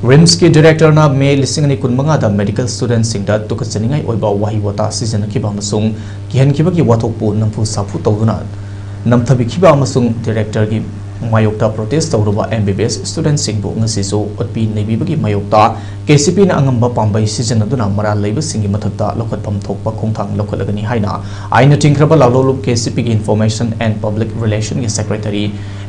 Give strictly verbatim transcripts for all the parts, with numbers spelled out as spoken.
ꯔꯤꯝꯁꯀꯤ ꯗꯤꯔꯦꯛꯇꯔꯅ ꯃꯦ ꯂꯤꯁꯤꯡ ꯑꯅꯤ ꯀꯨꯟꯃꯉꯥꯗ ꯃꯦꯗꯤꯀꯦꯜ ꯁ꯭ꯇꯨꯗꯦꯟꯠꯁꯤꯡꯗ ꯇꯨꯀꯠꯆꯅꯤꯡꯉꯥꯏ ꯑꯣꯏꯕ ꯋꯥꯍꯩ ꯋꯥꯇꯥ ꯁꯤꯖꯤꯟꯅꯈꯤꯕ ꯑꯃꯁꯨꯡ ꯀꯤꯍꯟꯈꯤꯕꯒꯤ ꯋꯥꯊꯣꯛꯄꯨ ꯅꯝꯐꯨ ꯁꯥꯐꯨ ꯇꯧꯗꯨꯅ ꯅꯝꯊꯕꯤꯈꯤꯕ ꯑꯃꯁꯨꯡ ꯗꯤꯔꯦꯛꯇꯔꯒꯤ ꯃꯥꯌꯣꯛꯇ ꯄ꯭ꯔꯣꯇꯦꯁ ꯇꯧꯔꯨꯕ ꯑꯦꯝ ꯕꯤ ꯕꯤ ꯑꯦꯁ ꯁ꯭ꯇꯨꯗꯦꯟꯠꯁꯤꯡꯕꯨ ꯉꯁꯤꯁꯨ ꯑꯣꯠꯄꯤ ꯅꯩꯕꯤꯕꯒꯤ ꯃꯥꯌꯣꯛꯇ ꯀꯦ ꯁꯤ ꯄꯤꯅ ꯑꯉꯝꯕ ꯄꯥꯝꯕꯩ ꯁꯤꯖꯤꯟꯅꯗꯨꯅ ꯃꯔꯥꯜ ꯂꯩꯕꯁꯤꯡꯒꯤ ꯃꯊꯛꯇ ꯂꯧꯈꯠꯐꯝ ꯊꯣꯛꯄ ꯈꯣꯡꯊꯥꯡ ꯂꯧꯈꯠꯂꯒꯅꯤ ꯍꯥꯏꯅ ꯑꯥꯏꯟꯅ ꯊꯤꯡꯈ꯭ꯔꯕ ꯂꯥꯂꯣꯡ ꯀꯦ ꯁꯤ ꯄꯤꯒꯤ ꯏꯟꯐꯣꯔꯃꯦꯁꯟ ꯑꯦꯟ ꯄꯕ꯭ꯂꯤꯛ ꯔꯤꯂꯦꯁꯟꯒꯤ ꯁꯦꯀ꯭ꯔꯦꯇꯔꯤ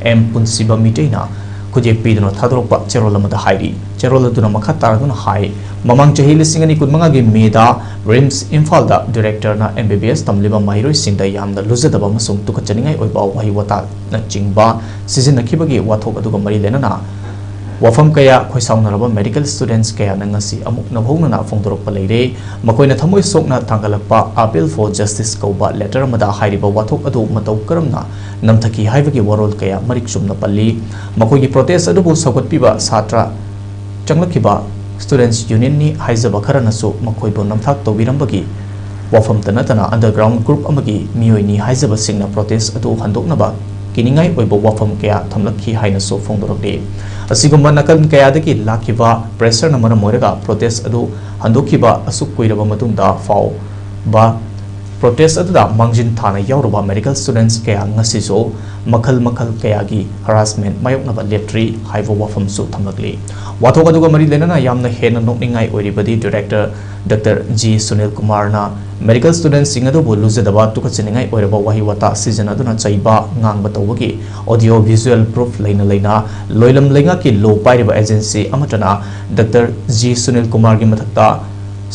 ꯑꯦꯝ ꯄꯨꯟꯁꯤꯕ ꯃꯤꯇꯩꯅ ꯈꯨꯠꯌꯦꯛ ꯄꯤꯗꯨꯅ ꯊꯥꯗꯣꯔꯛꯄ ꯆꯦꯔꯣꯜ ꯑꯃꯗ ꯍꯥꯏꯔꯤ꯫ ꯆꯦꯔꯣꯜ ꯑꯗꯨꯅ ꯃꯈꯥ ꯇꯥꯔꯗꯨꯅ ꯍꯥꯏ, ꯃꯃꯥꯡ ꯆꯍꯤ ꯂꯤꯁꯤꯡ ꯑꯅꯤ ꯀꯨꯟꯃꯉꯥꯒꯤ ꯃꯦꯗ ꯔꯤꯝꯁ ꯏꯝꯐꯥꯜꯗ ꯗꯤꯔꯦꯛꯇꯔꯅ ꯑꯦꯝ ꯕꯤ ꯕꯤ ꯑꯦꯁ ꯇꯝꯂꯤꯕ ꯃꯍꯩꯔꯣꯏꯁꯤꯡꯗ ꯌꯥꯝꯅ ꯂꯨꯖꯗꯕ ꯑꯃꯁꯨꯡ ꯇꯨꯀꯠꯆꯅꯤꯡꯉꯥꯏ ꯑꯣꯏꯕ ꯋꯥꯍꯩ ꯋꯥꯇꯥꯅꯆꯤꯡꯕ ꯁꯤꯖꯤꯟꯅꯈꯤꯕꯒꯤ ꯋꯥꯊꯣꯛ ꯑꯗꯨꯒ ꯃꯔꯤ ꯂꯩꯅꯅ ꯋꯥꯐꯝ ꯀꯌꯥ ꯈꯣꯏꯁꯥꯎꯅꯔꯕ ꯃꯦꯗꯤꯀꯦꯜ ꯁ꯭ꯇꯨꯗꯦꯟꯠꯁ ꯀꯌꯥꯅ ꯉꯁꯤ ꯑꯃꯨꯛ ꯅꯧꯍꯧꯅꯅ ꯐꯣꯡꯗꯣꯔꯛꯄ ꯂꯩꯔꯦ꯫ ꯃꯈꯣꯏꯅ ꯊꯃꯣꯏ ꯁꯣꯛꯅ ꯊꯥꯡꯒꯠꯂꯛꯄ Appeal for Justice ꯀꯧꯕ ꯂꯦꯇꯔ ꯑꯃꯗ ꯍꯥꯏꯔꯤꯕ ꯋꯥꯊꯣꯛ ꯑꯗꯨ ꯃꯇꯧ ꯀꯔꯝꯅ ꯅꯝꯊꯈꯤ ꯍꯥꯏꯕꯒꯤ ꯋꯥꯔꯣꯜ ꯀꯌꯥ ꯃꯔꯤꯛ ꯆꯨꯝꯅ ꯄꯜꯂꯤ꯫ ꯃꯈꯣꯏꯒꯤ ꯄ꯭ꯔꯣꯇꯦꯁ ꯑꯗꯨꯕꯨ ꯁꯧꯒꯠꯄꯤꯕ ꯁꯥꯇ꯭ꯔ ꯆꯪꯂꯛꯈꯤꯕ ꯁ꯭ꯇꯨꯗꯦꯟꯠꯁ ꯌꯨꯅꯤꯌꯟꯅꯤ ꯍꯥꯏꯖꯕ ꯈꯔꯅꯁꯨ ꯃꯈꯣꯏꯕꯨ ꯅꯝꯊꯥꯛ ꯇꯧꯕꯤꯔꯝꯕꯒꯤ ꯋꯥꯐꯝꯇ ꯅꯠꯇꯅ underground group ꯑꯃꯒꯤ ꯃꯤꯑꯣꯏꯅꯤ ꯍꯥꯏꯖꯕꯁꯤꯡꯅ ꯄ꯭ꯔꯣꯇꯦꯁ ꯑꯗꯨ ꯍꯟꯗꯣꯛꯅꯕ ꯀꯤꯅꯤꯡꯉꯥꯏ ꯑꯣꯏꯕ ꯋꯥꯐꯝ ꯀꯌꯥ ꯊꯝꯂꯛꯈꯤ ꯍꯥꯏꯅꯁꯨ ꯐꯣꯡꯗꯣꯔꯛꯂꯤ꯫ ꯑꯁꯤꯒꯨꯝꯕ ꯅꯥꯀꯜ ꯀꯌꯥꯗꯒꯤ ꯂꯥꯛꯈꯤꯕ ꯄ꯭ꯔꯦꯁꯔꯅ ꯃꯔꯝ ꯑꯣꯏꯔꯒ ꯄ꯭ꯔꯣꯇꯦꯁ ꯑꯗꯨ ꯍꯟꯗꯣꯛꯈꯤꯕ ꯑꯁꯨꯛ ꯀꯨꯏꯔꯕ ꯃꯇꯨꯡꯗ ꯐꯥꯎꯕ ꯄ꯭ꯔꯣꯇꯦꯁ ꯑꯗꯨꯗ ꯃꯥꯡꯖꯤꯟ ꯊꯥꯅ ꯌꯥꯎꯔꯨꯕ ꯃꯦꯗꯤꯀꯦꯜ ꯁ꯭ꯇꯨꯗꯦꯟꯠꯁ ꯀꯌꯥ ꯉꯁꯤꯁꯨ ꯃꯈꯜ ꯃꯈꯜ ꯀꯌꯥꯒꯤ ꯍꯔꯥꯁꯃꯦꯟꯠ ꯃꯥꯌꯣꯛꯅꯕ ꯂꯦꯞꯇ꯭ꯔꯤ ꯍꯥꯏꯕ ꯋꯥꯐꯝꯁꯨ ꯊꯝꯂꯛꯂꯤ꯫ ꯋꯥꯊꯣꯛ ꯑꯗꯨꯒ ꯃꯔꯤ ꯂꯩꯅꯅ ꯌꯥꯝꯅ ꯍꯦꯟꯅ ꯅꯣꯛꯅꯤꯡꯉꯥꯏ ꯑꯣꯏꯔꯤꯕꯗꯤ ꯗꯤꯔꯦꯛꯇꯔ ꯗꯥꯛꯇꯔ ꯖꯤ ꯁꯨꯅꯤꯜ ꯀꯨꯃꯥꯔꯅ ꯃꯦꯗꯤꯀꯦꯜ ꯁ꯭ꯇꯨꯗꯦꯟꯠꯁꯤꯡ ꯑꯗꯨꯕꯨ ꯂꯨꯖꯗꯕ ꯇꯨꯀꯠꯆꯅꯤꯡꯉꯥꯏ ꯑꯣꯏꯔꯕ ꯋꯥꯍꯩ ꯋꯥꯇꯥ ꯁꯤꯖꯤꯟꯅꯗꯨꯅ ꯆꯩꯕ ꯉꯥꯡꯕ ꯇꯧꯕꯒꯤ ꯑꯣꯗꯤꯑꯣ ꯚꯤꯖꯨꯑꯦꯜ ꯄ꯭ꯔꯨꯐ ꯂꯩꯅ ꯂꯩꯅ ꯂꯣꯏꯂꯝ ꯂꯩꯉꯥꯛꯀꯤ ꯂꯣ ꯄꯥꯏꯔꯤꯕ ꯑꯦꯖꯦꯟꯁꯤ ꯑꯃꯠꯇꯅ ꯗꯥꯛꯇꯔ ꯖꯤ ꯁꯨꯅꯤꯜ ꯀꯨꯃꯥꯔꯒꯤ ꯃꯊꯛꯇ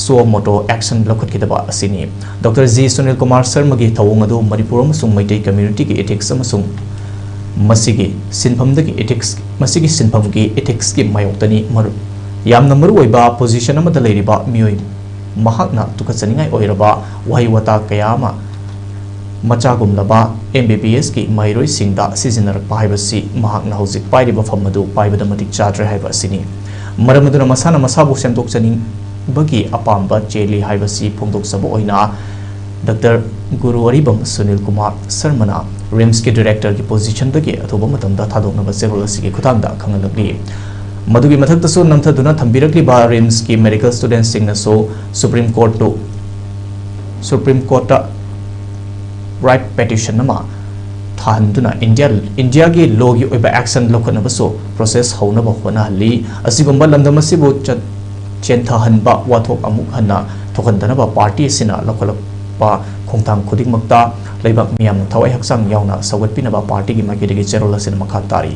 suo motu action ꯂꯧꯈꯠꯈꯤꯗꯕ ꯑꯁꯤꯅꯤ꯫ ꯗꯥꯛꯇꯔ ꯖꯤ ꯁꯨꯅꯤꯜ ꯀꯨꯃꯥꯔ ꯁꯔꯃꯒꯤ ꯊꯧꯑꯣꯡ ꯑꯗꯨ ꯃꯅꯤꯄꯨꯔ ꯑꯃꯁꯨꯡ ꯃꯩꯇꯩ community ꯒꯤ ethics ꯑꯃꯁꯨꯡ ꯃꯁꯤꯒꯤ ꯁꯤꯟꯐꯝꯗꯒꯤ ethics, ꯃꯁꯤꯒꯤ ꯁꯤꯟꯐꯝꯒꯤ ethics ꯀꯤ ꯃꯥꯌꯣꯛꯇꯅꯤ꯫ ꯃꯔꯨ-, ꯌꯥꯝꯅ ꯃꯔꯨꯑꯣꯏꯕ position ꯑꯃꯗ ꯂꯩꯔꯤꯕ ꯃꯤꯑꯣꯏ ꯃꯍꯥꯛꯅ ꯇꯨꯀꯠꯆꯅꯤꯡꯉꯥꯏ ꯑꯣꯏꯔꯕ ꯋꯥꯍꯩ ꯋꯥꯇꯥ ꯀꯌꯥ ꯑꯃ ꯃꯆꯥꯒꯨꯝꯂꯕ ꯑꯦꯝ ꯕꯤ ꯕꯤ ꯑꯦꯁ ꯀꯤ ꯃꯍꯩꯔꯣꯏꯁꯤꯡꯗ ꯁꯤꯖꯤꯟꯅꯔꯛꯄ ꯍꯥꯏꯕꯁꯤ ꯃꯍꯥꯛꯅ ꯍꯧꯖꯤꯛ ꯄꯥꯏꯔꯤꯕ ꯐꯝ ꯑꯗꯨ ꯄꯥꯏꯕꯗ ꯃꯇꯤꯛ ꯆꯥꯗ꯭ꯔꯦ ꯍꯥꯏꯕ ꯑꯁꯤꯅꯤ꯫ ꯃꯔꯝ ꯑꯗꯨꯅ ꯃꯁꯥꯅ ꯃꯁꯥꯕꯨ ꯁꯦꯝꯗꯣꯛꯆꯅꯤꯡꯕꯒꯤ ꯑꯄꯥꯝꯕ ꯆꯦꯜꯂꯤ ꯍꯥꯏꯕꯁꯤ ꯐꯣꯡꯗꯣꯛꯆꯕ ꯑꯣꯏꯅ ꯗꯥꯛꯇꯔ ꯒꯨꯔꯨ ꯑꯔꯤꯕꯝ ꯁꯨꯅꯤꯜ ꯀꯨꯃꯥꯔ ꯁꯔꯃꯅ ꯔꯤꯝꯁꯀꯤ ꯗꯤꯔꯦꯛꯇꯔꯒꯤ position ꯗꯒꯤ ꯑꯊꯨꯕ ꯃꯇꯝꯗ ꯊꯥꯗꯣꯛꯅꯕ ꯆꯦꯔꯣꯜ ꯑꯁꯤꯒꯤ ꯈꯨꯠꯊꯥꯡꯗ ꯈꯪꯍꯜꯂꯛꯂꯤ꯫ ꯃꯗꯨꯒꯤ ꯃꯊꯛꯇꯁꯨ ꯅꯝꯊꯗꯨꯅ ꯊꯝꯕꯤꯔꯛꯂꯤꯕ ꯔꯤꯝꯁꯀꯤ ꯃꯦꯗꯤꯀꯦꯜ ꯁ꯭ꯇꯨꯗꯦꯟꯠꯁꯤꯡꯅꯁꯨ ꯁꯨꯄ꯭ꯔꯤꯝ ꯀꯣꯔꯠꯇꯨ, ꯁꯨꯄ꯭ꯔꯤꯝ ꯀꯣꯔꯠꯇ ꯔꯥꯏꯠ ꯄꯦꯇꯤꯁꯟ ꯑꯃ ꯊꯥꯍꯟꯗꯨꯅ ꯏꯟꯗꯤꯌꯥ, ꯏꯟꯗꯤꯌꯥꯒꯤ ꯂꯣꯒꯤ ꯑꯣꯏꯕ ꯑꯦꯛꯁꯟ ꯂꯧꯈꯠꯅꯕꯁꯨ ꯄ꯭ꯔꯣꯁꯦꯁ ꯍꯧꯅꯕ ꯍꯣꯠꯅꯍꯜꯂꯤ꯫ ꯑꯁꯤꯒꯨꯝꯕ ꯂꯝꯗꯝ ꯑꯁꯤꯕꯨ ꯆꯠ-, ꯆꯦꯟꯊꯍꯟꯕ ꯋꯥꯊꯣꯛ ꯑꯃꯨꯛ ꯍꯟꯅ ꯊꯣꯛꯍꯟꯗꯅꯕ ꯄꯥꯔꯇꯤ ꯑꯁꯤꯅ ꯂꯧꯈꯠꯂꯛꯄ ꯈꯣꯡꯊꯥꯡ ꯈꯨꯗꯤꯡꯃꯛꯇ ꯂꯩꯕꯥꯛ ꯃꯤꯌꯥꯝꯅ ꯊꯋꯥꯏ ꯍꯛꯆꯥꯡ ꯌꯥꯎꯅ ꯁꯧꯒꯠꯄꯤꯅꯕ ꯄꯥꯔꯇꯤꯒꯤ ꯃꯥꯏꯀꯩꯗꯒꯤ ꯆꯦꯔꯣꯜ ꯑꯁꯤꯅ ꯃꯈꯥ ꯇꯥꯔꯤ꯫